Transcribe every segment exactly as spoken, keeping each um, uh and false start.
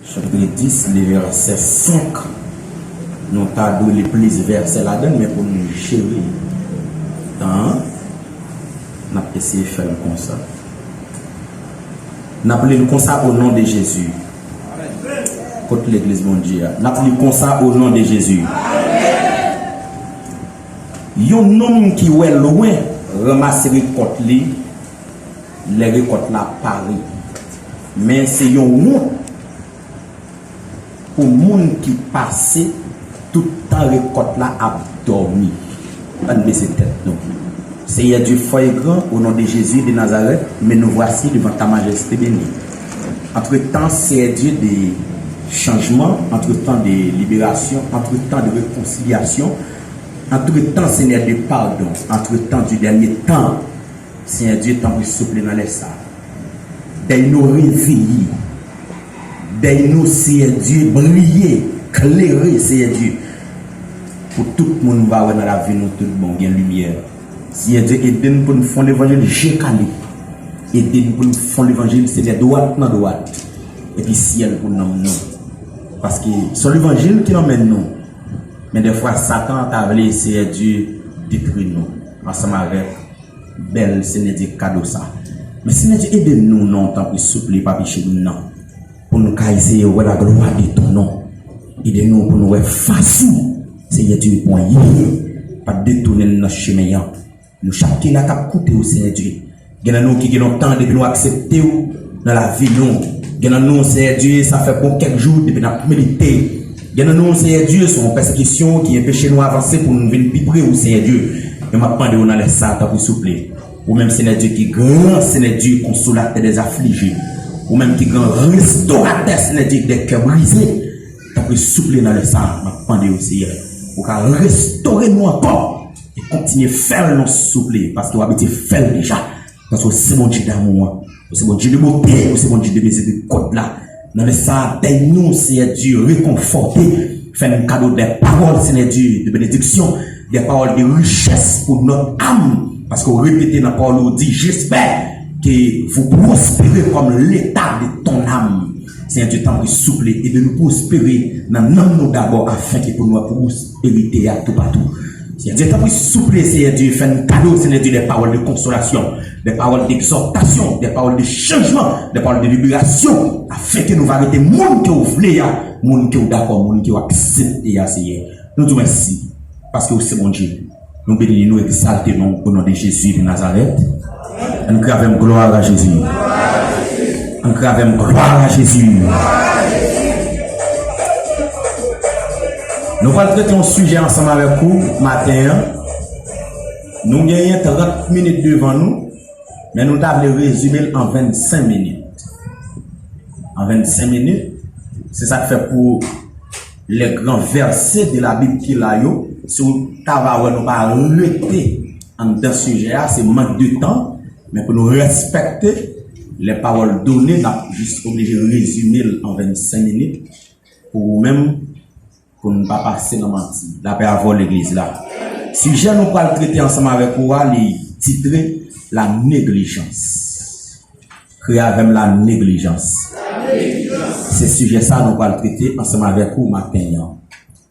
Chapit dis, li vèsè senk. Nou ta dwe li plis vèsè ladan l, men pou nou jere tan an, n ap eseye fè l konsa. N ap li l konsa, o non de Jezi. Kot legliz Bondye a? N ap li konsa, o non de Jezi. Yon nonm ki wè lwen ranmase rekòt li lè rekòt la pare. Men se yon wont pou moun ki pase tout tan rekòt la ap dòmi. Ann bese tèt nou. Seyè Dye fò e gran, o non de Jezi de Nazarèt, men nou vwasi devan ta majeste beni. Antretan, Seyè Dye de chanjman, antretan de liberasyon, antretan de rekonsilyasyon, antretan, Seyè, de padon, antretan du dènye tan, Seyè Dye, tanpri souple nan lè sa a. Dèy nou reveye. Dèy nou, Seyè Dye, briye, klere, Seyè Dye. Pou tout moun va wè nan lavi nou tout bon, gen limyè. Seyè Dye, ede n pou n fè yon levanjil je kale. Ede n pou n fè yon levanjil, Seyè, dwat nan dwat. Epi syèl pou nanm nou. Paske se yon levanjil ki anmenn nou. Men dèfwa, Satan ta vle, Seyè Dye, detwi nou. Ansanm avèk bèl Senyè Dye kado sa. Men Senyè Dye, ede nou non, tanpri souple, pa piche nou nan. Pou nou ka eseye wè la glwa de ton non. Ede nou pou nou wè fas ou, Senyè Dye, pou w ye. Pa detounen n nan chemen an. Nou chak ki la k ap koute w, Senyè Dye. Gen nan nou ki gen lontan depi nou aksepte w nan lavi nou. Gen nan nou, Senyè Dye, sa fè bon kèk jou depi n ap milite. Gen nan nou, Senyè Dye, se yon pèsekisyon ki enpeche nou avanse pou nou vin pi pre ou, Senyè Dye. Men m ap mande w nan lè sa a, tanpri souple. Ou menm, Senyè Dye, ki gran, Senyè Dye, konsolatè dèzaflije. Ou menm ki gran restoratè, Senyè Dye, dè kè brize. Tanpri souple nan lè sa a, m ap mande w, Senyè. Ou ka restore nou ankò. E kontinye fè l non souple, paske w abitye fè l deja. Paske w se Bondye damou an. Ou se Bondye de bote, ou se Bondye de mizerikòd la. Nan lè sa a, dèy nou, Senyè Dye, rekonfòte. Fè n kado dè pawòl, Senyè Dye, de benediksyon, dè pawòl de richès pou nòt am. Paske w repete nan pawòl ou di, j'espère que vous prospérez comme l'état de ton âme. Senyè Dye, tanpri souple, ede nou pwospere nan nanm nou dabò, afenke pou nou wè pwosperite a toupatou. Senyè Dye, tanpri souple, Senyè Dye, fè n kado, Senyè Dye, dè pawòl de konsolasyon, dè pawòl degzòtasyon, dè pawòl de chanjman, dè pawòl de liberasyon, afenke nou va rete moun ke w vle a, moun ke w dakò, moun ke w aksepte a, Senyè. Nou di w mèsi, paske w se Bondye. Nou beni, nou egzalte non, o non de Jezi de Nazarèt. Ann kri avè m, gloire à Jésus. Ann kri avè m, gloire à Jésus. Nou pral trete yon sijè ansanm avèk ou maten an. Nou genyen trant minit devan nou, men nou ta vle rezime l an vennsenk minit. An vennsenk minit, se sa k fè pou les grands versets de la Bible ki la yo, si w ta va wè nou pa rete anndan sijè a, se mank de tan, men pou nou respekte les paroles données, n ap jis oblije rezime l an vennsenk minit pou ou menm, pou n pa pase nan manti. Lapè avè w, legliz la. Sijè nou pral trete ansanm avèk ou a, li titre La négligence. Kri avè m, la neglijans. Se sijè sa nou pral trete ansanm avèk ou maten an.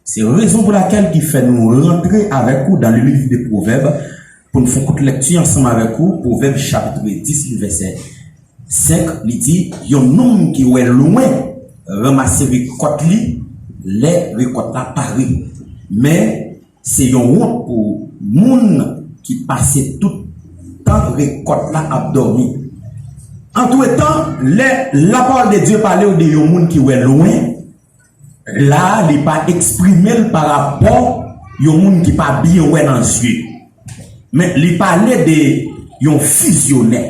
Se rezon pou lakèl ki fè nou rantre avèk ou dans le livre de Proverbes pou n fè yon kout lèkti ansanm avèk ou. Pwovèb chapit dis, vèsè senk, li di, yon nonm ki wè lwen ranmase rekòt li lè rekòt la pare. Men, se yon wont pou moun ki pase tout tan rekòt la ap dòmi. Antretan, lè lapawòl de Dye pale w de yon moun ki wè lwen, la a, li pa eksprime l pa rapò yon moun ki pa byen wè nan zye. Men li pale de yon vizyonè.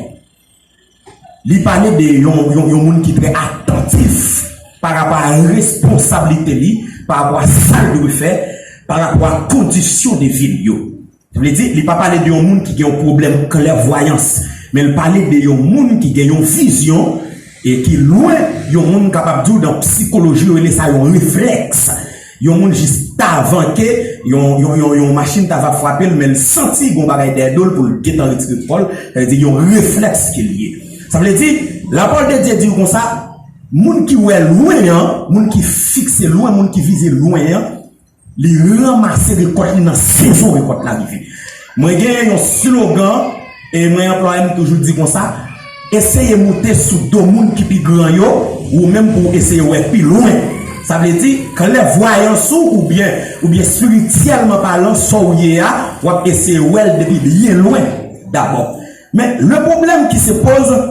Li pale de yon, yon, yon moun ki trè atantif pa rapò a responsablite li, pa rapò a sa l dwe fè, pa rapò a kondisyon de vi l yo. Sa vle di, li pa pale de yon moun ki gen yon pwoblèm klèvwayans, men l pale de yon moun ki gen yon vizyon e ki lwen yon moun kapab di w nan psikoloji, yo rele sa yon reflèks. Yon moun jis avan ke yon, yon, yon, yon machin ta va frape l, men l santi gon bagay dèyè do l pou l gentan retire kò l, sa vle di yon reflèks ke l ye. Sa vle di, lapawòl de Dye di w konsa, Moun ki wè lwen an, moun ki fikse lwen, moun ki vize lwen an, li ranmase rekòt li nan sezon rekòt la rive. Mwen genyen yon slogan, e mwen anplwaye m toujou di konsa, eseye moute sou do moun ki pi gran yo, ou menm pou w eseye wè pi lwen. Sa vle di, klèvwayans ou, oubyen, oubyen espirityèlman palan, sa w ye a, w ap eseye wè l depi byen lwen dabò. Men, le pwoblèm ki se poze,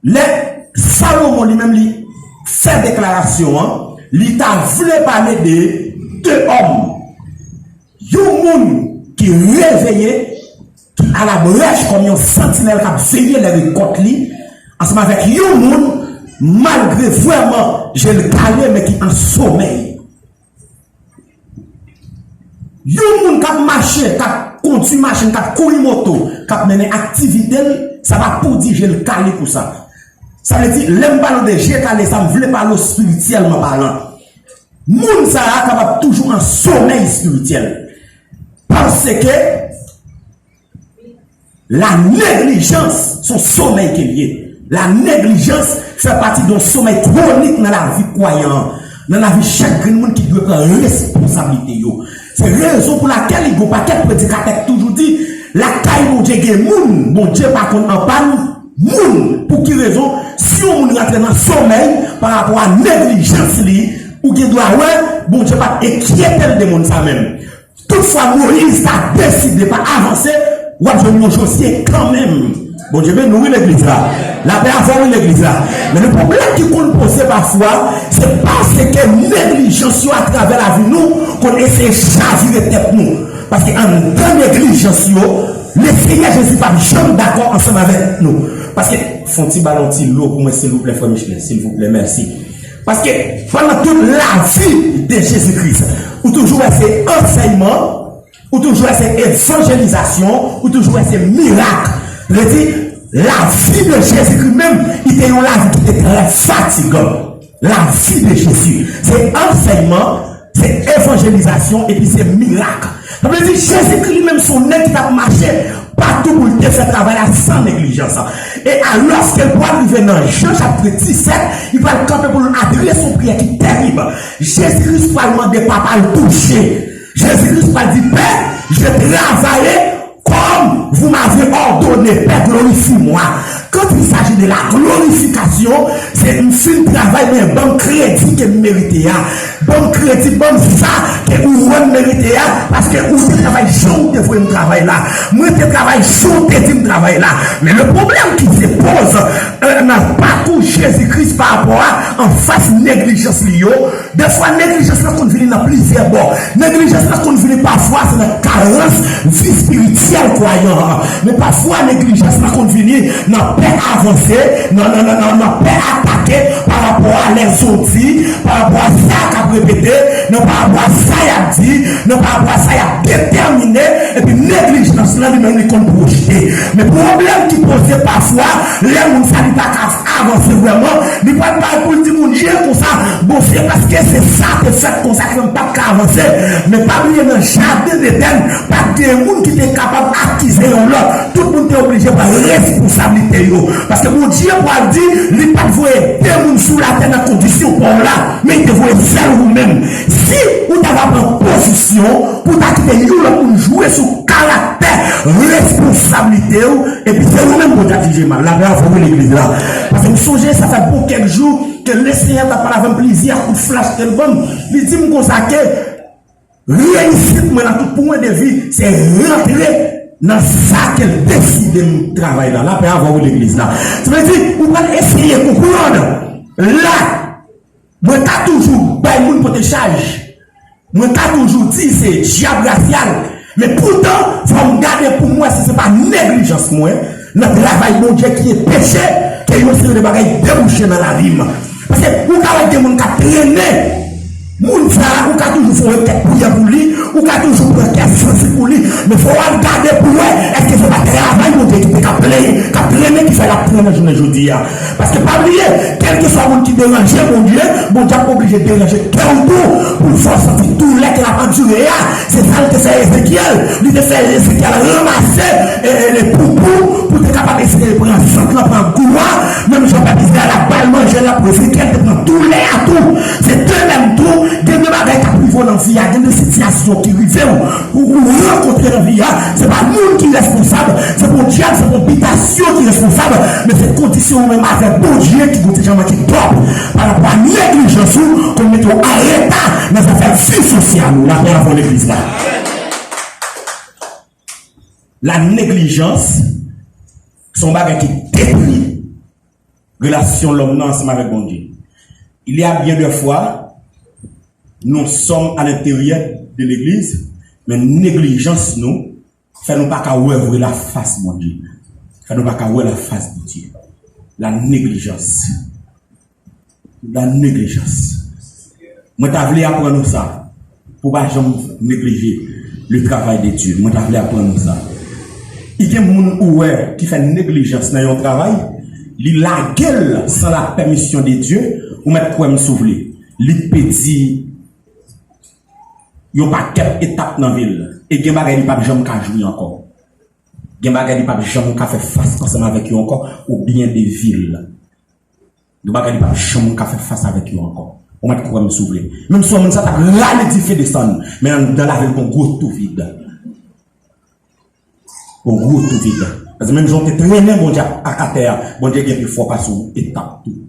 lè Salomon li menm li fè deklarasyon an, li ta vle pale de de òm. Yon moun ki reveye, ki alabrèch kòm yon santinèl k ap veye lè rekòt li, ansanm avèk yon moun, malgre vrèman je l kale, men ki an somèy. Yon moun k ap mache, k ap kondui machin, k ap kouri moto, k ap mennen aktivite l, sa pa pou di je l kale pou sa. Sa vle di, lè m pale w de je kale sa, m vle pale w espirityèlman palan. Moun sa a kapab toujou an somèy espirityèl. Paske la neglijans, se yon somèy ke l ye. La neglijans fè pati de yon somèy kwonik nan lavi kwayan an, nan lavi chak grenn moun ki dwe pran responsablite yo. Se rezon pou lakèl li gen yon pakèt predikatè ki toujou di, lakay Bondye gen moun, Bondye pa konn anpàn moun. Pou ki rezon? Si yon moun rantre nan somèy pa rapò a neglijans li, ou gen dwa wè Bondye p ap enkyete l de moun sa menm. Toutfwa, Moyiz ta deside pa avanse, w ap jwenn yon Jozye kanmenm. Bondye beni w, wi, legliz la. Lapè avè w, wi, legliz la. Men le pwoblèm ki konn poze pafwa, se paske neglijans yo atravè lavi nou konn eseye chavire tèt nou. Paske anndan neglijans yo, Lesenyè Jezi p ap janm dakò ansanm avèk nou. Paske, fè yon ti ba l yon ti lo pou mwen, silvouplè, frè Michelin, silvouplè, mèsi. Paske, pandan tout lavi de Jezi Kris, ou toujou wè se ansèyman, ou toujou wè se evanjelizasyon, ou toujou wè se mirak. Vle di, lavi de Jezi Kris menm, li te yon lavi ki te trè fatigan. Lavi de Jezi, se ansèyman, se evanjelizasyon, epi se mirak. Sa vle di, Jezi Kris li menm se yon nèg ki t ap mache patou pou l te fè travay la san neglijans. E alòske l pral rive nan Jan chapit disèt, li pral kanpe pou l adrese yon priyè ki tèrib. Jezi Kris pral mande Papa l touche. Jezi Kris pral di, Pè, je travaye comme vous m'avez ordonné, Père, glorifie-moi. Quand il s'agit de la glorification, se m fin travay, men ban m kredi ke m merite a. Ban m kredi, ban m sa ke ou wè m merite a, paske ou te travay jan ou te voye m travay la. Mwen te travay jan ou te di m travay la. Men le pwoblèm ki se poze, euh, nan pakou Jezi Kris pa rapò a anfas neglijans li yo, Defwa, neglijans lan konn vini nan plizyè bò. Neglijans lan konn vini pafwa, se nan karans vi espirityèl kwayan an. Men pafwa, neglijans lan konn vini nan pè avanse, nan, nan, nan, nan, nan pè atake, pa rapò a lèzodi, pa rapò a sa k ap repete, nan pa rapò a sa y ap di, nan pa rapò a sa y ap detèmine, epi neglijans lan li menm li konn pwojte. Men pwoblèm ki poze pafwa, lè moun sa li pa ka avanse vrèman, li pral parèt pou l di moun, je konsa, bon, se paske se sa te fèt konsa ki fè m p ap ka avanse. Men pa bliye, nan jaden Edenn, pa t gen moun ki te kapab akize yon lòt. Tout moun te oblije pran responsablite yo. Paske Bondye pral di, li pa t voye de moun sou latè nan kondisyon pa w la, men li te voye sèl ou menm. Si ou ta va pran pozisyon pou w ta kite yon lòt moun jwe sou karaktè, responsablite w, epi se ou menm Bondye ap jije mal. Lapè avè w, wi, legliz la. Paske m sonje, sa fè bon kèk jou ke Lesenyè t ap pale avè m, plizyè kout flach ke l ban m. Li di m konsa ke reyisit mwen nan tout pwen de vi, se rantre nan sa ke l deside m travay la. Lapè avè w, wi, legliz la. Sa vle di, ou pral eseye konprann la. Mwen ka toujou bay moun pote chaj. Mwen ka toujou di se dyab rasyal. Men poutan, fò m gade pou m wè si se pa neglijans mwen nan travay Bondye ki enpeche ke yon seri de bagay debouche nan lavi m. Paske ou ka wè gen moun k ap trennen Moun sa a, ou ka toujou fè yon rekèt priyè pou li, ou ka toujou pran kè santi pou li, men fò w al gade pou wè èske se pa travay Bondye ki te k ap plenyen, k ap trennen, ki fè l ap trennen jounen jodi a. Paske pa bliye, kèlkeswa moun ki deranje Bondye, Bondye ap oblije deranje kè w tou, pou l fè w santi doulè ke l ap andire a. Se sa l te fè Ezekyèl. Li te fè Ezekyèl ranmase, e, e, le poupou pou te kapab eseye pran sant lan, pran gou a. Menm jan pèp Izrayèl ap ba l manje, l ap, Ezekyèl te pran doulè a tou. Se de menm tou, gen de bagay k ap rive w nan vi a, gen de sitiyasyon ki rive w, ou, ou rankontre nan vi a, se pa moun ki responsab, se pa yon dyab, se pa yon bitasyon ki responsab, men se kondisyon ou menm avèk Bondye ki gon ti jan manke twòp parapò a neglijans ou, konn mete w an reta nan zafè vi sosyal ou. Lapè avè w legliz la. La neglijans se yon bagay ki detwi relasyon lòm nan ansanm avèk Bondye. Il y a bien des fois, nous sommes à l'intérieur de l'église, men neglijans nou fè nou pa ka wè vre lafas Bondye. Fè nou pa ka wè lafas Bondye. La neglijans. La neglijans. Mwen ta vle aprann ou sa, pou w pa janm neglije le travay de Dye. Mwen ta vle aprann ou sa. I gen moun ou wè ki fè neglijans nan yon travay, li lage l san la pèmisyon de Dye, ou mèt kwè m si w vle. Li pèdi yon pakèt etap nan vi l. E gen bagay li p ap janm ka jwi ankò. Gen bagay li p ap janm ka fè fas ansanm avèk yo ankò, oubyen de vi l. Gen bagay li p ap janm ka fè fas avèk yo ankò. Ou mèt kwè m si w vle. Menm si yon moun sa t ap rale dife desann, men anndan lavi l gon gwo tou vid. Gon gwo tou vid. Paske menm jan w te trennen Bondye ak atè a, Bondye gen pi fò pase w etap tou.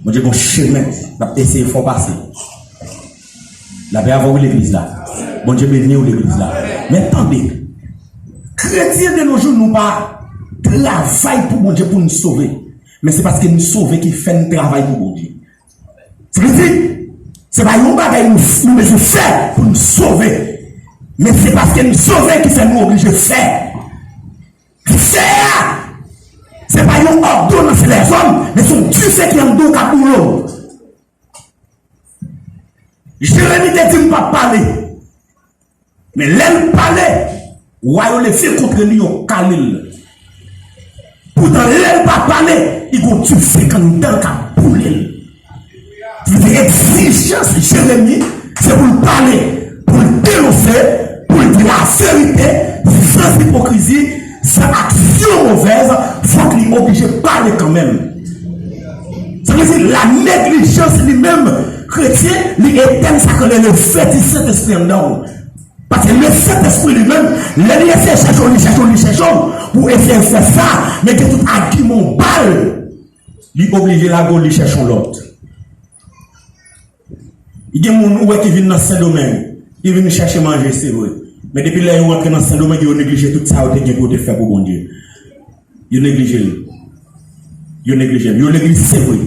Bondye gon chemen l ap eseye fè w pase. Lapè avè w, legliz la. Bondye beni w, legliz la. Men tande, kretyen de nos jours, nou pa travay pou Bondye pou n sove. Men se paske n sove ki fè n travay pou Bondye. Sa vle di, se pa yon bagay nou, nou bezwen fè pou n sove. Men se paske n sove ki fè nou oblije fè. Dife a, se pa yon òdonans lèzòm, men se yon dife ki anndan w k ap boule w. Jeremi te di, "M p ap pale." Men lè l pale, wa yo leve kont li, yo kale l. Poutan, lè l pa pale, li gon dife k anndan l k ap boule l. Li te egzijans Jeremi, se pou l pale, pou l denonse, pou l di laverite, san ipokrizi, san aksyon movèz, fòk li oblije pale kanmenm. Sa vle di, la neglijans li menm, kretyen, li etèn sa k rele le feu du Saint-Esprit anndan w. Paske le Sentespri li menm, lè li eseye chèche w, li chèche w, li chèche w, pou eseye fè sa, men gen tout agiman w ba l, li oblije lage w, li chèche yon lòt. Gen moun ou wè ki vin nan Sendomeng, ki vin chèche manje, se vre. Men depi lè yo rantre nan Sendomeng, yo neglije tout sa yo te gen pou yo te fè pou Bondye. Yo neglije l. Yo neglije l. Yo legliz, se vre,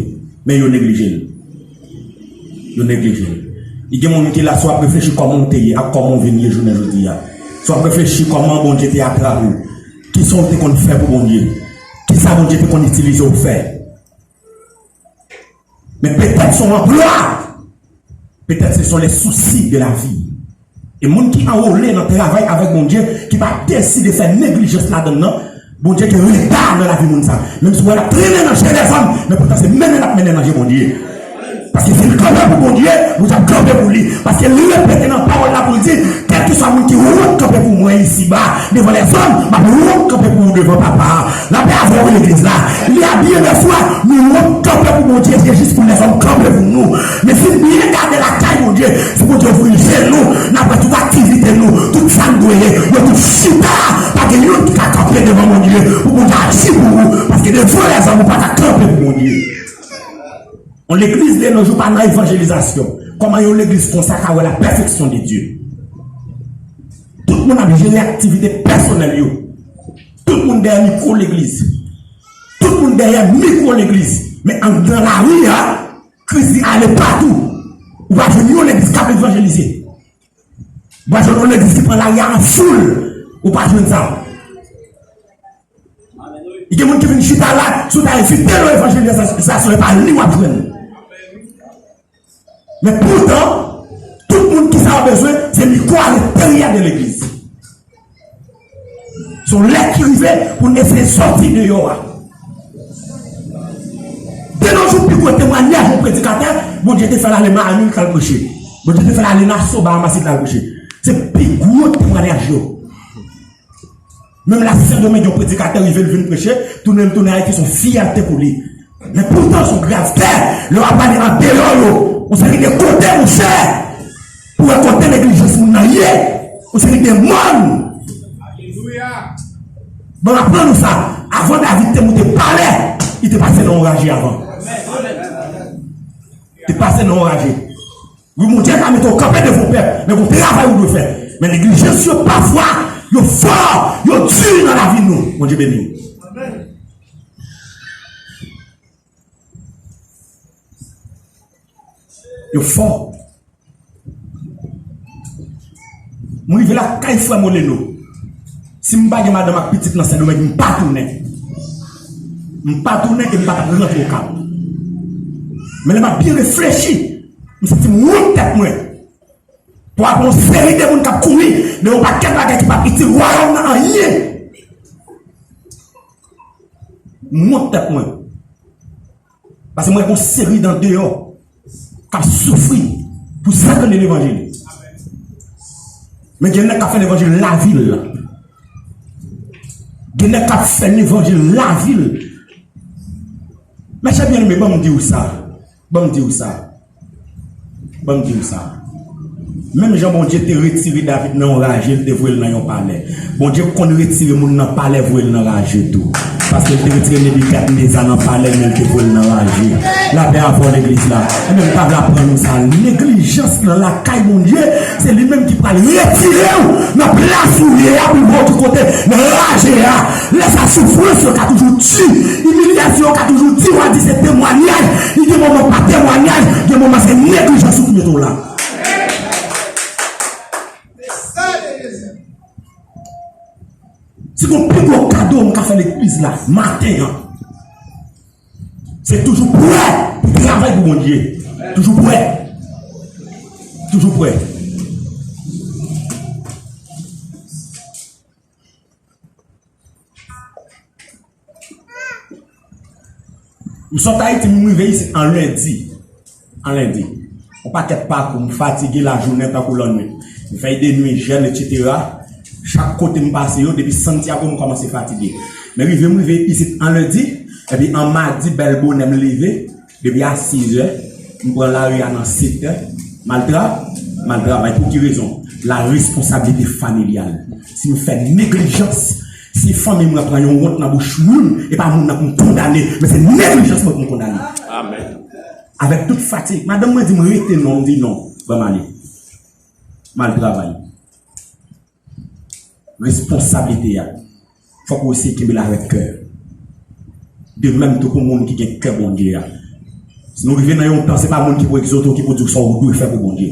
men yo neglije l. Yo neglije l. Gen moun ki la, si w ap reflechi kòman w te ye ak kòman w vin ye jounen jodi a. Si w ap reflechi kòman Bondye te atrape w. Kisa w te konn fè pou Bondye? Kisa Bondye te konn itilize w fè? Men petèt se yon anplwa. Petèt se sont les soucis de la vie. E moun ki anwole nan travay avèk Bondye, ki pa deside fè neglijans ladann nan, Bondye gen reta nan lavi moun sa. Menm si w wè l ap trennen nan je lèzòm, men poutan se mennen l ap mennen nan je Bondye. Paske si l kanpe pou Bondye, Bondye ap kanpe pou li. Paske li repete nan pawòl la pou l di, kèlkeswa moun ki wont kanpe pou mwen isiba, devan lèzòm, m ap wont kanpe pou ou devan Papa a. Lapè avè w, legliz la. Il y a bien des fois, nou wont kanpe pou Bondye, se jis pou lèzòm kanpe pou nou. Men si n byen gade lakay Bondye, si Bondye ouvri je nou, n ap wè tout aktivite nou, tout sa n dwe ye, yo tout chita, pa gen youn ki ka kanpe devan Bondye, pou Bondye aji pou ou, paske devan lèzòm ou pa ka kanpe pou Bondye. Yon legliz de nos jours pa nan evanjelizasyon. Kòman yon legliz konsa ka wè la pèfeksyon de Dye? Tout moun ap jere aktivite pèsonèl yo. Tout moun dèyè mikwo legliz. Tout moun dèyè mikwo legliz. Men anndan lari a, Kris di ale patou. Ou pa jwenn yon legliz k ap evanjelize. Ou pa jwenn yon legliz ki pran lari a an foul. Ou pa jwenn sa. Gen moun ki vin chita la, si w ta envite l nan evanjelizasyon, e pa li w ap jwenn. Men poutan, tout moun ki sa yo bezwen, se mikwo a leteryè de legliz. Se yon lè ki rive pou n eseye sòti deyò a. De nos jours, pi gwo temwayaj yon predikatè, Bondye te fè l ale Miami, li t al preche. Bondye te fè l ale Nassau, Bahamas, li t al preche. Se pi gwo temwayaj yo. Menm la, Sendomeng, yon predikatè rive, l vin preche, tounen l tounen Ayiti, se yon fyète pou li. Men poutan, se yon gravte, lè w ap ale andeyò yo, yon seri de kote, monchè, pou wè kote neglijans moun nan ye, yon seri de mòn. Alelouya. Bon, aprann nou sa. Avan David te moute palè, li te pase nan yon raje avan. Te pase nan yon raje. Wi, Bondye ka mete w kanpe devan yon pèp, men gon travay ou dwe fè. Men neglijans yo, pafwa, yo fò, yo di nan lavi nou. Bondye beni w. Yo fò. Mwen rive lakay frè Moleno. Si m pa gen madanm ak pitit nan Sendomeng, m pa tounen. M pa tounen e m pa t ap rantre Okap. Men lè m ap byen reflechi, m santi m wont tèt mwen. Pou apre yon seri de moun k ap kouri nan yon pakèt bagay ki p ap itil wayòm nan anyen. M wont tèt mwen. Paske mwen gen yon seri nan deyò k ap soufri pou sa k rele levanjil. Men gen nèg k ap fè levanjil lavil. Gen nèg k ap fè levanjil lavil. Mèche byen, men ban m di w sa. Ban m di w sa. Ban m di w sa. Menm jan Bondye te retire David nan yon raje, l te voye l nan yon palè. Bondye konn retire moun nan palè, voye l nan raje tou. Paske l te retire Nebikadneza nan palè, men l te voye l nan raje. Lapè avè w, legliz la. Ebyen, m ta vle aprann nou sa. Neglijans nan lakay Bondye, se li menm ki pral retire w nan plas ou ye a pou l voye w kote, nan raje a. Lè sa, soufrans yo ka toujou di, imilyasyon yo ka toujou di, w a di se temwayaj, li gen moman pa temwayaj, gen moman se neglijans ou ki mete w la. Si gon pi gwo kado m ka fè legliz la maten an, se toujou prè pou travay pou Bondye. Toujou prè. Toujou prè. M sot Ayiti, m rive isit an lendi. An lendi. Yon pakèt pakou, m fatige lajounen tankou lannwit. M fè de nwi jèn, etsetera. Chak kote m pase yo, depi Santiago, m kòmanse fatige. Men rive, m rive isit an lendi, epi an madi, bèl bonè, m leve, depi a sizè, m pran lari a nan setè, m al tra-, m al travay. Pou ki rezon? La responsablite familyal. Si m fè neglijans, si fanmi mwen pran yon wont nan bouch moun, e pa moun nan pou m kondane, men se neglijans mwen pou m kondane. Amèn. Avèk tout fatig, madanm mwen di m rete non, m di non, ban m ale. M al travay. Responsablite a, fòk ou eseye kenbe l avèk kè. De menm tou pou moun ki gen kè Bondye a. Si nou rive nan yon tan, se pa moun ki pou egzote w, ki pou di w sa w dwe fè pou Bondye.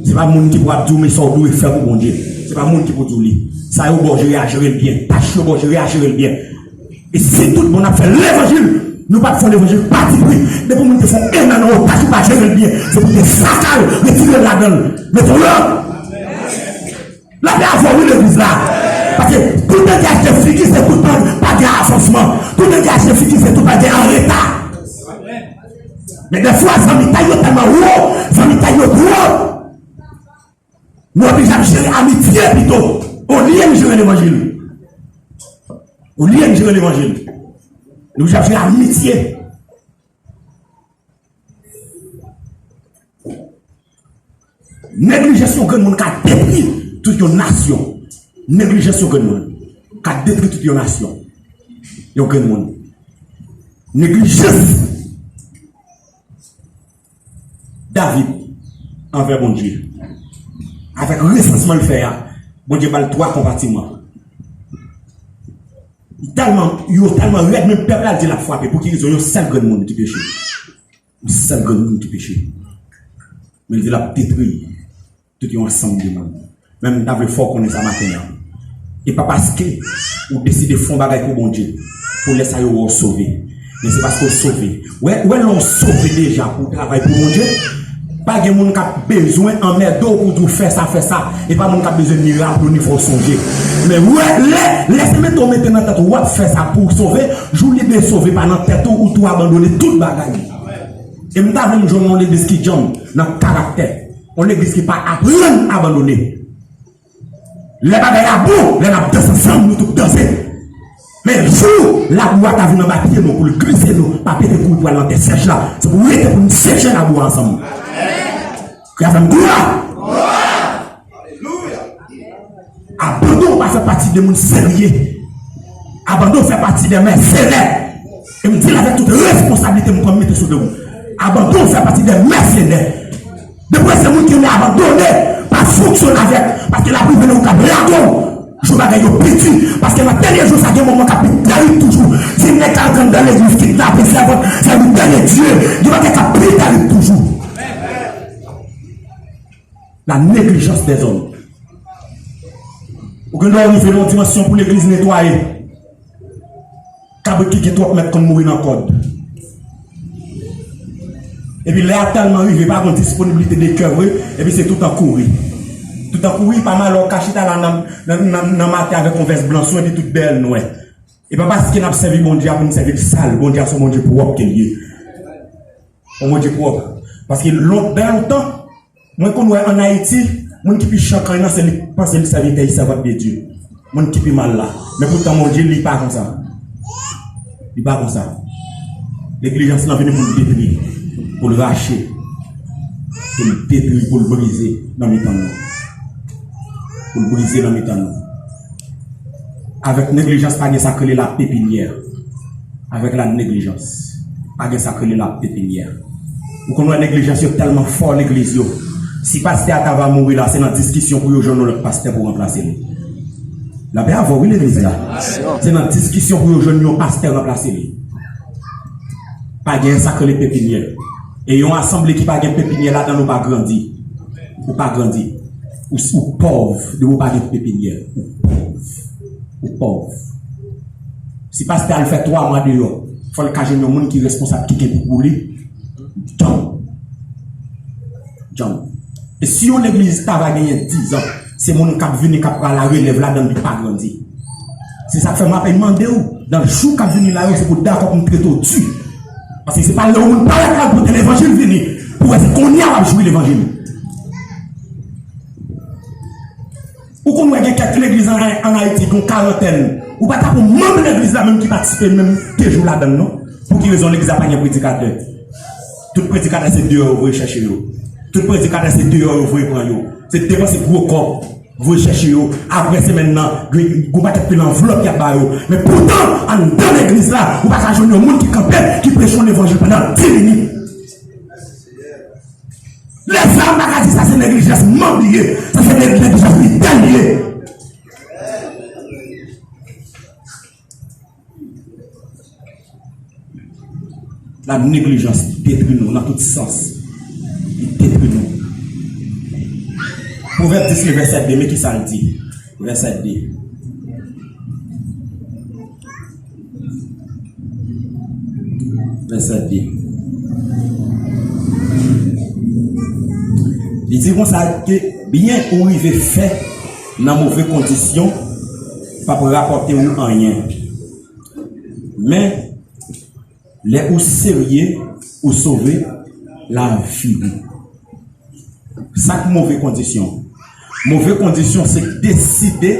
Se pa moun ki pou ap di w men sa w dwe fè pou Bondye. Se pa moun ki pou di w li. Sa yo ba w jere a, jere l byen. Tach yo ba w jere a, jere l byen. E si tout bon n ap fè levanjil, nou pa t fè levanjil patipri. Depi moun te fè yon ena nan yon tach ou pa jere l byen, se pou te saka l, retire l ladan l, mete w lòt. Lapè avè w wi legliz la. Paske tout nèg ki achte figi se tout pa, pa gen avansman. Tout nèg ki achte figi se tout pa gen anreta. Men dèfwa zanmitay yo tèlman wo, zanmitay yo twòp. Nou oblije ap jere amitye pito. Olye n jere levanjil. Olye n jere levanjil. Nou oblije ap jere amitye. Neglijans yon grenn moun ka detwi tout yon nasyon. Neglijans yon grenn moun ka detwi tout yon nasyon. Yon grenn moun. Neglijans. David anvè Bondye. Avèk resansman l fè a, Bondye ba l twa konpatiman. Li tèlman, yo tèlman rèd, menm pèp la di l ap frape. Pou ki rezon? Yon sèl grenn moun ki peche. Yon sèl grenn moun ki peche. Men l di l ap detwi tout yon ansanm de moun. Men m ta vle fè w konnen sa maten an. E pa paske ou deside fè yon bagay pou Bondye, pou lè sa yo wè w sove. Men se paske w sove. Ou wè, ou wè lè w sove deja pou w travay pou Bondye, Pa gen moun k ap bezwen anmède w pou di w fè sa, fè sa. E pa moun k ap bezwen ni raple w, ni fè w sonje. Men wè, lè, lè se mete w mete nan tèt ou w ap fè sa pou w sove, jou lide sove pa nan tèt ou, ou tou abandone tout bagay. E m ta vle m jwenn yon legliz ki djanm nan karaktè. Yon legliz ki pa aprann abandone. Lè bagay la bon, lè n ap danse ansanm, nou tout danse. Men jou labou a ta vin anba pye nou pou l glise nou, pa pete kouri pou al nan tè sèch la. Se pou rete pou n seche labou a ansanm. Kè avè m, glwa! Abandon pa fè pati de moun serye. Abandon fè pati de mèsenè. E m di l avèk tout responsablite m pran m mete sou do m. Abandon fè pati de mèsenè. Depi w wè se moun ki renmen abandone, pa fonksyone avèk, paske l ap rive lè ou ka blage w. Jou bagay yo pi di, paske nan dènye jou sa gen moman k ap pi tèrib toujou. Si nèg la antre anndan legliz, kidnape sèvant, sèvitè de Dye, gen bagay k ap pi tèrib toujou. La négligence des hommes. Ou gen dwa rive nan yon dimansyon pou legliz netwaye. Kabrit ki gen twòp mèt konn mouri nan kòd. Epi lè a tèlman rive, pa gen disponiblite de kè vre, epi se toutan kouri. Toutan kouri, pa mal, ou ka chita la nan, nan, nan, nan maten avèk yon vès blan sou epi tout dèyè l nwè. E pa paske n ap sèvi Bondye a pou n sèvi l sal, Bondye a se yon Bondye pwòp ke l ye. Yon Bondye pwòp. Paske lon-, nan lontan, mwen konn wè ann Ayiti, moun ki pi chankany nan se li k panse li sèvitè, li sèvant de Dye. Moun ki pi mal la. Men poutan Bondye, li pa konsa. Li pa konsa. Neglijans lan vini pou l detwi, pou l rache, pou l detwi, pou l brize nan mitan nou. Pou l brize nan mitan nou. Avèk neglijans, pa gen sa k rele la pepinyè. Avèk la neglijans, pa gen sa k rele la pepinyè. Ou konn wè neglijans yo tèlman fò legliz yo. Si pastè a ta va mouri la, se nan diskisyon pou yo jwenn yon lòt pastè pou ranplase li. Lapè avè w, wi, legliz la. Se nan diskisyon pou yo jwenn yon pastè ranplase li. Pa gen sa k rele pepinyè. E yon asanble ki pa gen pepinyè ladan l, ou pa grandi. Ou pa grandi. Ou, ou pòv. Depi ou pa gen pepinyè, ou pòv. Ou pòv. Si pastè a al fè twa mwa deyò, fò l ka jwenn yon moun ki responsab, ki gen pou pou li. Djanm. Djanm. E si yon legliz ta va genyen dizan, se moun k ap vini, k ap pran larelèv ladan l, li pa grandi. Se sa k fè m ap mande w, nan jou k ap vini la yo, se pou w dakò pou m trete w di. Paske se pa lè yon moun parèt la l pote levanjil vini, pou w wè se kounye a w ap jwi levanjil. Ou konn wè gen kèk legliz an, ann Ayiti, gen yon karantèn. Ou pa ta pou manm legliz la menm ki patisipe menm de jou ladan l, non. Pou ki rezon legliz la pa gen predikatè? Tout predikatè se deyò yo voye chèche yo. Tout predikatè se deyò yo voye pran yo. Se depanse gwo kòb, voye chèche yo. Apre semèn nan, gen, gen yon pakèt pil anvlòp y ap ba yo. Men poutan, anndan legliz la, ou pa ka jwenn yon moun ki kanpe, ki preche yon levanjil pandan dis minit. Lè sa a, m pa ka di sa se neglijans manm li ye. Sa se neg-, neglijans lidè li ye. La neglijans detwi nou nan tout sans. Li detwi nou. Pwovèb dis, vèsè de, men ki sa l di. Vèsè de. Vèsè de. Li di konsa ke byen ou rive fè nan move kondisyon p ap rapòte ou anyen. Men, lè ou serye, ou sove lavi ou. Sa k move kondisyon? Move kondisyon se deside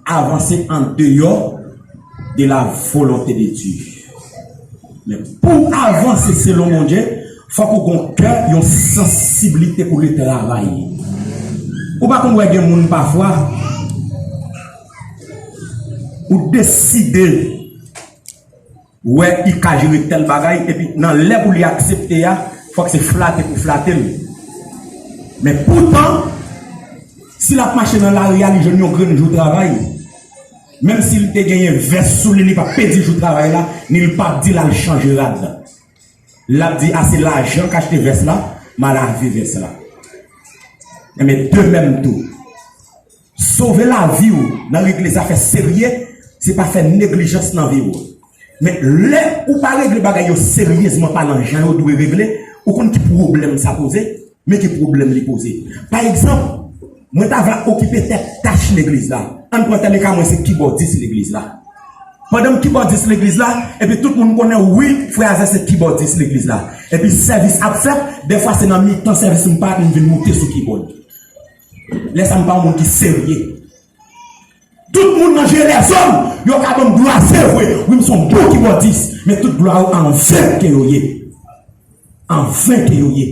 avanse andeyò de la volonte de Dye. Men pou w avanse selon Bondye, fòk ou gon kè, yon sansiblite pou l travay. Ou pa konn wè gen moun pafwa, ou deside wè i ka jere tèl bagay, epi nan lè pou li aksepte a, fòk se flate pou flate l. Men poutan, si l ap mache nan lari a, li jwenn yon grenn jou travay, menm si l te genyen vès sou li, li p ap pèdi jou travay la, ni l p ap di l al chanje rad. L ap di, a, se lajan k achte vès la, m a lave vès la. Enben, de menm tou, sove lavi w nan regle zafè serye, se pa fè neglijans nan vi w. Men lè ou pa regle bagay yo seryezman palan jan yo dwe regle, ou konn ki pwoblèm sa poze? Men ki pwoblèm li poze. Pa egzanp, mwen ta va okipe tèt tach legliz la. Ann pran tèleka mwen se kibòdis legliz la. Pandan m kibòdis legliz la, epi tout moun konnen wi, frè Azè se kibòdis legliz la. Epi sèvis ap fèt, dèfwa se nan mitan sèvis m pa m vin moute sou kibòd. Lè sa m pa yon moun ki serye. Tout moun nan je lèzòm, yo ka ban m glwa, se vre. Wi, m se yon bon kibòdis, men tout glwa yo anven ke yo ye. Anven ke yo ye.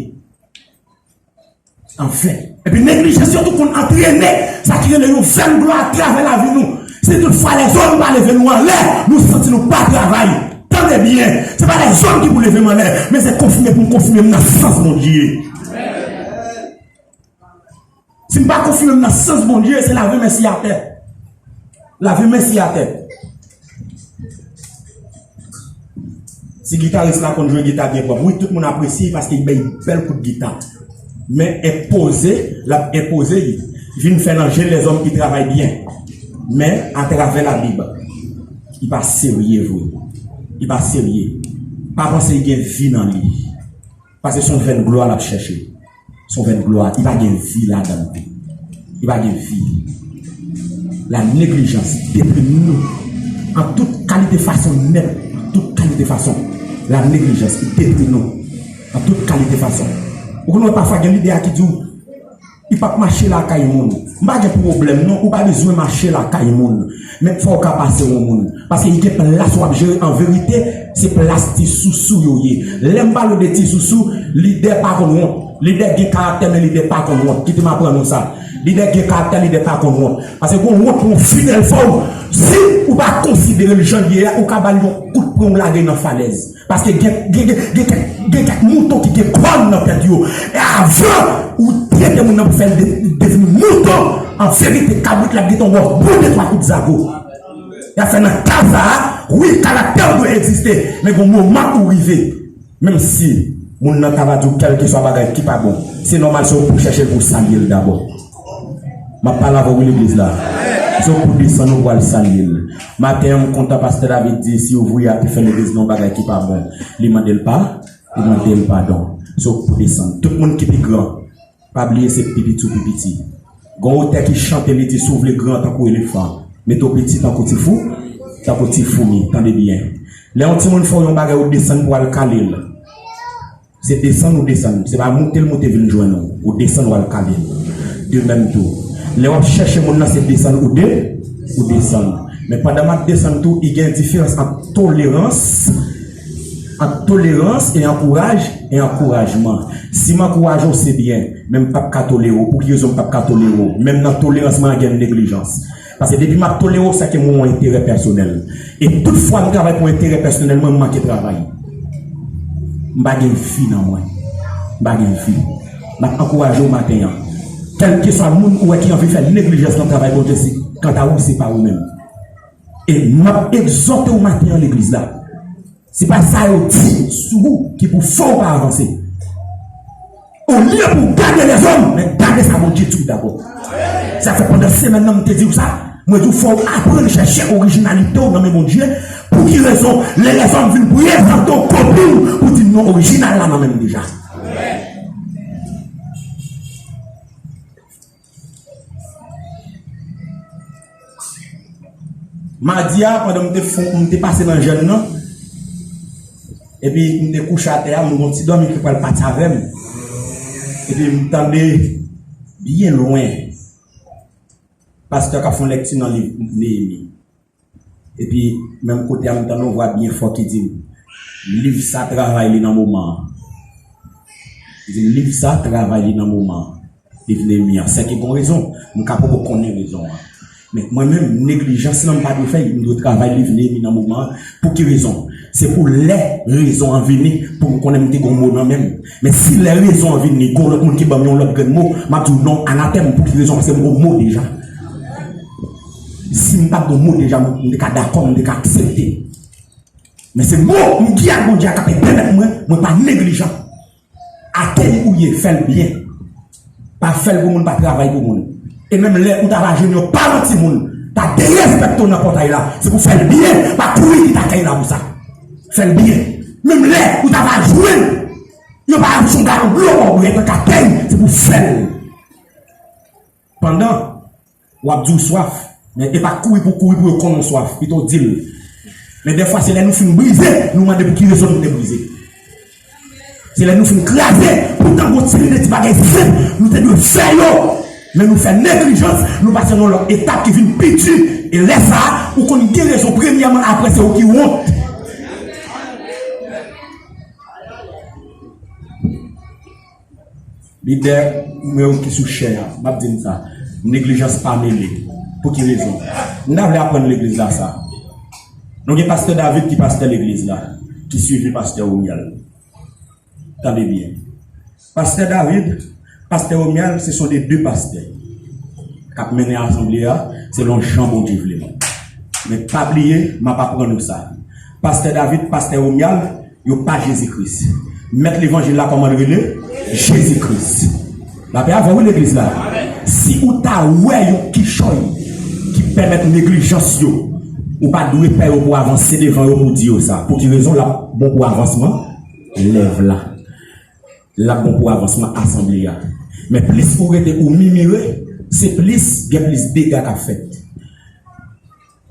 Anfen. Epi neglijans yo tou konn antrene sa ki rele yon vèn glwa atravè lavi nou. Si toutfwa lèzòm pa leve nou anlè, nou santi nou pa travay. Tande byen, se pa lèzòm ki pou leve m anlè, men se konfime pou m konfime m nan sans Bondye. Si m pa konfime m nan sans Bondye, se lave men si atè. Lave men si atè. Si gitaris la konn jwe gita byen pwòp, wi, tout moun apresye paske li bay bèl kout gita. Men enpoze, l ap enpoze li. Vin fè nan je lèzòm ki travay byen. Men atravè Labib, li pa serye vre. Li pa serye. Pa panse li gen vi nan li. Paske se yon vèn glwa l ap chèche. Se yon vèn glwa. Li pa gen vi ladan l tou. Li pa gen vi. La neglijans detwi nou an tout kalite fason nèt. Tout kalite fason. La neglijans detwi nou an tout kalite fason. Ou konnen pafwa gen lidè a ki di w, li p ap mache lakay moun. M pa gen pwoblèm non, ou pa bezwen mache lakay moun. Men fò w ka pase yon moun. Paske li gen plas w ap jere. An verite, se plas ti sousou yo ye. Lè m pale w de ti sousou, lidè pa konn wont. Lidè gen karaktè, men lidè pa konn wont. Kite m aprann nou sa. Lidè gen karaktè, lidè pa konn wont. Paske gon wont pou yon fidèl fò w. Si ou pa konsidere l jan l ye a, ou ka ba l yon kout pwen, ou lage l nan falèz. Paske gen, gen, gen, gen kèk, gen kèk mouton ki gen kòn nan tèt yo. E avan ou trete moun nan pou fè l de-, devni mouton, an verite, kabrit la gentan wè w boule twa kout zago. Y ap fè nan ka sa a, wi, karaktè w dwe egziste, men gon moman ou rive. Menm si moun nan ta va di w kèlkeswa bagay ki pa bon, se nòmal se ou pou chèche l pou w salye l dabò. M ap pale avè w wi legliz la. Se w pou desann ou pral salye l. Maten an m kontan pastè David di si ouvriye a te fè legliz nan yon bagay ki pa bon, li mande l pa, li mande l padon. Se w pou desann. Tout moun ki pi gran, pa bliye se pi piti ou pi piti. Gon otè ki chante li di si w vle gran tankou elefan, mete w piti tankou ti fou, tankou ti foumi. Tande byen. Lè yon timoun fè w yon bagay ou desann pou w al kale l. Se desann ou desann. Se pa moute l moute vin jwenn ou. Ou desann ou al kale l. De menm tou. Lè w ap chèche moun nan se desann ou de, ou desann. Men pandan m ap desann tou, i gen diferans ant tolerans, ant tolerans e ankouraj, e ankourajman. Si m ankouraje w se byen, men m p ap ka tolere w. Pou ki rezon m p ap ka tolere w? Menm nan tolerans mwen an gen neglijans. Paske depi m ap tolere w, se ke mwen yon enterè pèsonèl. E tout fwa m travay pou enterè pèsonèl mwen, m manke travay. M pa gen vi nan mwen. M pa gen vi. M ap ankouraje w maten an. Kèlkeswa moun ou wè ki anvi fè neglijans nan travay Bondye, se kanta ou, se pa ou menm. E m ap egzòte w maten an legliz la. Se pa sa yo di sou ou ki pou fè w pa avanse. Olye pou w gade lèzòm, men gade sa Bondye di w dabò. Sa fè pandan semèn nan m te di w sa, mwen di w fò w aprann chèche orijinalite w nan men Bondye. Pou ki rezon lè lèzòm vin prezante w kopi w, pou di non, orijinal la nan men m deja. Madi a, pandan m te fon, m te pase nan jèn nan, epi m te kouche atè a, m gon ti dòmi ki pral pati avè m. Epi m tande byen lwen, pastè k ap fè yon lèkti nan liv Neyemi. Epi, menm kote a, m tande yon vwa byen fò ki di m, liv sa travay li nan moman an. Li di m, liv sa travay li nan moman an. Li vle mi an. Sèke gon rezon. M ka poko konnen rezon an. Men mwen menm, neglijans lan m pa dwe fè l. M dwe travay li vle mi nan moman an. Pou ki rezon? Se pou lè rezon an vini, pou m konnen m te gon mo nan men m. Men si lè rezon an vini, gon lòt moun ki ban m yon lòt grenn mo, m ap di w non, anatèm. Pou ki rezon? Paske m gon mo deja. Si m pa t gon mo deja, m te ka dakò, m te ka aksepte. Men se mo m gen ak Bondye a k ap pèmèt mwen, mwen pa neglijan. Akeyi ou ye, fè l byen. Pa fè l pou moun, pa travay pou moun. E menm lè ou ta va jwenn yon paran timoun, ta derespekte w nan pòtay la, se pou fè l byen, pa kouri kite akèy la pou sa. Fè l byen. Menm lè ou ta va jwenn Yo pa ap son galon dlo ba w bwè, etan k atè, se pou fè l. Pandan w ap di w swaf, men e pa kouri pou kouri pou yo konnen w swaf, pito w di l. Men dèfwa, se lè nou fin brize, nou mande pou ki rezon nou te brize. Se lè nou fin kraze, poutan gon ti de ti bagay senp nou te dwe fè yo, men nou fè neglijans, nou pase nan lòt etap ki vin pi di, e lè sa a, ou konn gen rezon premyèman, apre se ou ki wont. Lidè mwen yo ki sou chè a, m ap di n sa, neglijans pa mele. Pou ki rezon? M ta vle aprann legliz la sa. Nou gen pastè David ki pastè legliz la, ki swivi pastè Romuald. Tande byen. Pastè David, pastè Romuald, se son de de pastè k ap mennen asanble a selon jan Bondye vle. Men pa bliye, m ap aprann nou sa. Pastè David, pastè Romuald, yo pa Jezi Kris. Mèt levanjil la, kòman l rele? Jezi Kris. Lapè avè w, wi, legliz la. Si ou ta wè yon kichòy ki pèmèt neglijans yo, ou pa dwe pè yo pou avanse devan yo pou di yo sa. Pou ki rezon? L ap bon pou avansman lèv la. L ap bon pou avansman asanble a. Men plis ou rete ou mimire, se plis gen plis dega k ap fèt.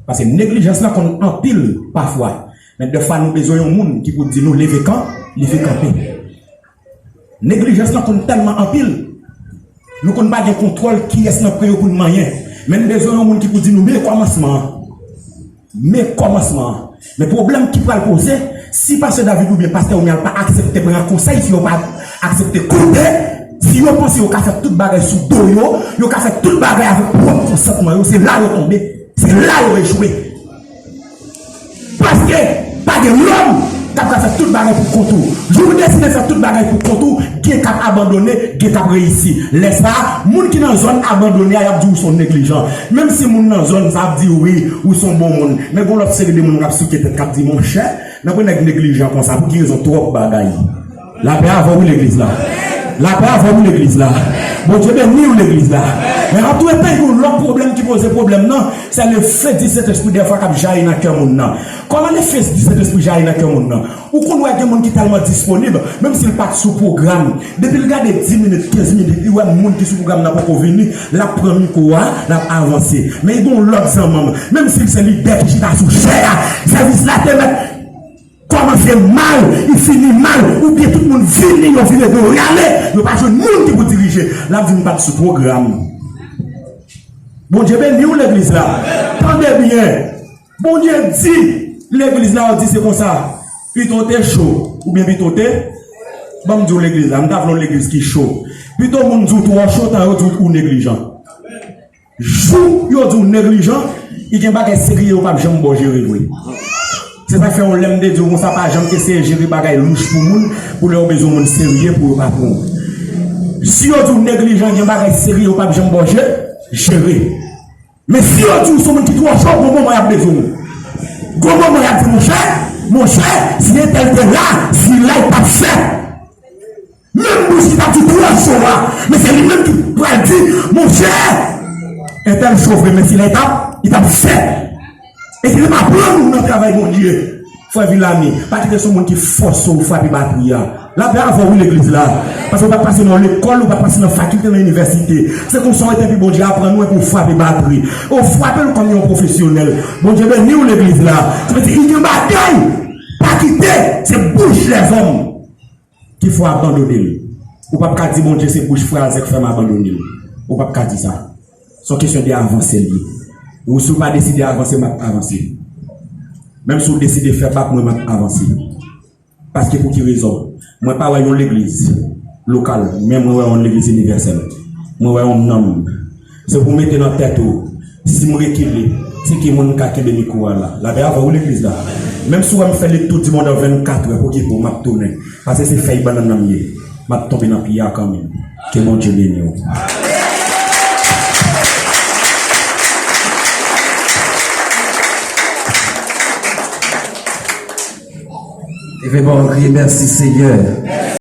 Paske neglijans lan konn anpil pafwa. Men dèfwa nou bezwen yon moun ki pou di nou leve kan, leve kanpe. Neglijans lan konn tèlman anpil, nou konn pa gen kontwòl kiyès nan pre yo pou n manyen. Men n bezwen yon moun ki pou di nou men kòmansman an. Men kòmansman an. Men pwoblèm ki pral poze, si pastè David oubyen pastè Romuald pa aksepte pran konsèy, si yo pa aksepte koute, si yo panse yo ka fè tout bagay sou do yo, yo ka fè tout bagay avèk pwòp konsantman yo, se la yo tonbe, se la yo echwe. Paske pa gen lòm k ap ka fè tout bagay pou kont ou. Jou ou deside fè tout bagay pou kont ou, gen k ap abandone, gen k ap reyisi. Lè sa a, moun ki nan zòn abandone a, y ap di w se yon neglijan. Menm si moun nan zòn sa ap di wi, ou se yon bon moun, men gon lòt seri de moun k ap souke tèt, k ap di, monchè, nan pwen nèg neglijan konsa, pou ki rezon twòp bagay? Lapè avè w, wi, legliz la. Lapè avè w, wi, legliz la. Bondye beni w, legliz la. Men antretan, gen yon lòt pwoblèm ki poze pwoblèm nan, se lefe di Sentespri dèfwa k ap jayi nan kè moun nan. Kòman lefe di Sentespri jayi nan kè moun nan? Ou konn wè gen moun ki tèlman disponib, menm si l pa t sou pwogram, depi l gade dis minit, kenz minit, li wè moun ki sou pwogram nan poko vini, l ap pran mikwo a, l ap avanse. Men gen yon lòt zanmanm, menm si l se lidè ki chita sou chè a, sèvis la te mèt kòmanse mal, li fini mal, oubyen tout moun vini, yo vire do yo rale, yo pa jwenn moun ki pou dirije. L ap di m pa t sou pwogram. Bondye beni w, legliz la. Tande byen. Bondye di, legliz la, yo di se konsa. Pito w te cho, oubyen pito w te, ban m di w legliz la, m ta vle yon legliz ki cho. Pito moun di w twò cho, tan yo di w ou neglijan. Jou yo di w neglijan, i gen bagay serye yo p ap janm ba w jere vre. Se sa k fè yon lè m te di w konsa, pa janm eseye jere bagay louch pou moun, pou lè yo bezwen moun serye pou yo pa pran w. Si yo di w neglijan, gen bagay serye yo p ap janm ba w je-, jere. Men si yo di w se yon moun ki twò cho, gon moman y ap bezwen w. Gon moman y ap di, monchè, monchè, si entèl te la, si la, li t ap fè. Menm bouch ki t ap di twò cho a, men se li menm ki pral di, monchè, entèl cho vre, men si la, li t ap, li t ap fè. E se pa pran nou nan travay Bondye. Frè Vilani, pa kite se yon moun ki fòse w frape batri a. Lapè avè w, wi, legliz la. Paske w pa t pase nan lekòl, ou pa t pase nan fakilte, nan inivèsite. Se konsa w rete epi Bondye aprann ou epi w frape batri. Ou frape l kòm yon pwofesyonèl. Bondye beni w, legliz la. Sa vle di, li gen bagay. Pa kite, se bouch lèzòm ki fè w abandone l. Ou p ap ka di Bondye se bouch frazè k fè m abandone l. Ou p ap ka di sa. Se yon kesyon de avanse l ye. Ou si w pa deside avanse, m ap avanse. Menm si w deside fè bak mwen, m ap avanse. Paske pou ki rezon? Mwen pa wè yon legliz lokal, men mwen wè yon legliz inivèsèl. Mwen wè yon nanm. Se pou w mete nan tèt ou, si m rekile, se ki moun ka kenbe mikwo a la? Lapè avè w, legliz la. Menm si w wè m fè le tour du monde an vennkatrè, pou ki pou m ap tounen? Paske se fèy bannann nan m ye. M ap tonbe nan pye a kanmenm. Ke Bondye beni w. Leve bò w kriye, mèsi Senyè.